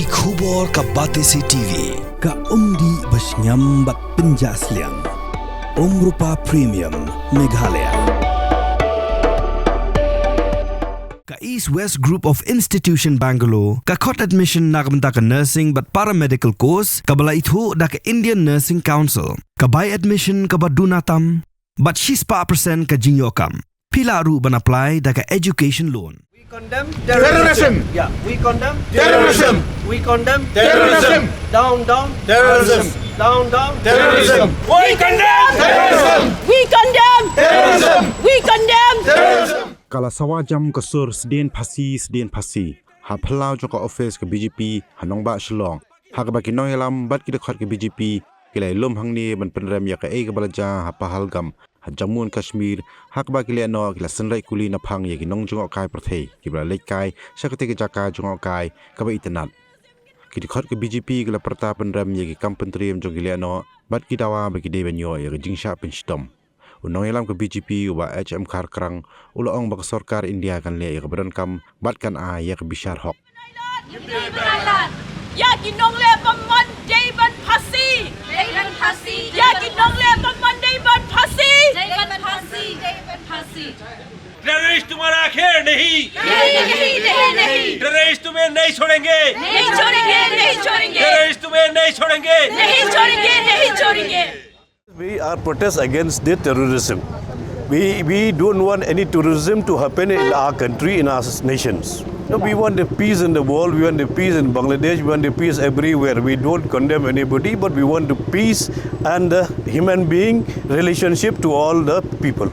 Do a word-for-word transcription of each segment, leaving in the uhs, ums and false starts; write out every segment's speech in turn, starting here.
Ki khubor ka Batesi T V, ka umdih ba shngiam bad pynjah sliang. Umrupa Premium, Meghalaya. Ka East West Group of Institution Bangalore, ka khot admission na ka bynta ka nursing bad paramedical course, kaba la ithuh da ka Indian Nursing Council, ka bai admission kaba duna tam, bad shispah percent ka jingïoh kam. Phi lah ruh ban apply da ka education loan. We condemn terrorism. Yeah, we condemn terrorism. We condemn terrorism. Down, down. Terrorism. Down, down. Terrorism. We condemn terrorism. We condemn terrorism. We condemn terrorism. Ka la sawa jam ka sur sdien phasi, sdien phasi ha phyllaw jong ka office ka B J P ha nongbah Shillong, ha kaba ki nongïalam bad ki dkhot ka B J P ki la ïalum hangne ban pynrem ïa kaei kaba la jia ha Pahalgam, ha Jammu and Kashmir, ha kaba ki lehnoh ki la synreit kuli naphang ïa ki nongjngohkai pyrthei kiba la leit kai sha katei ka jaka jngohkai kaba itynnad. Ki dkhot ka B J P ki la pyrta pynrem ïa ki kam pyntriem jong ki lehnoh bad ki dawa ba ki dei ban ïoh ïa ka jingshah pynshitom. U nongïalam ka B J P, u Bah H M Kharkrang, u la ong ba ka sorkar India kan leh ïa kaba donkam bad kan ai ïa ka bishar hok. Ïa ki nongleh bymman dei ban phasi. Dei ban phasi. Ïa ki nongleh bymman dei ban phasi. Dei ban phasi. Dei ban phasi. टेररिस्ट तुम्हारा आखिर नहीं। नहीं, नहीं, नहीं, नहीं। टेररिस्ट तुम्हें नहीं छोड़ेंगे। नहीं छोड़ेंगे, नहीं छोड़ेंगे। टेररिस्ट तुम्हें नहीं छोड़ेंगे। नहीं छोड़ेंगे, नहीं छोड़ेंगे। We are protest against the terrorism. We, we don't want any terrorism to happen in our country, in our s-, nations. No, we want the peace in the world, we want the peace in Bangladesh, we want the peace everywhere. We don't condemn anybody, but we want the peace and the human being relationship to all the people.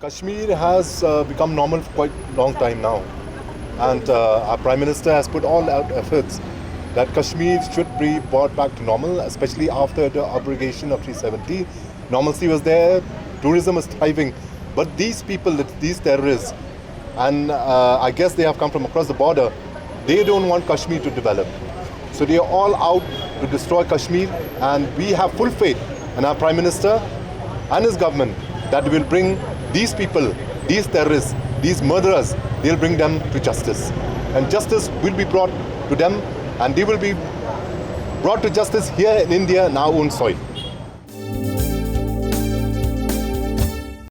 Kashmir has uh, become normal for quite a long time now. And uh, our Prime Minister has put all out efforts that Kashmir should be brought back to normal, especially after the abrogation of three seventy. Normalcy was there, tourism was thriving. But these people, these terrorists, and uh, I guess they have come from across the border, they don't want Kashmir to develop. So they are all out to destroy Kashmir, and we have full faith in our Prime Minister and his government that will bring these people, these terrorists, these murderers, they'll bring them to justice. And justice will be brought to them, and they will be brought to justice here in India, in our own soil.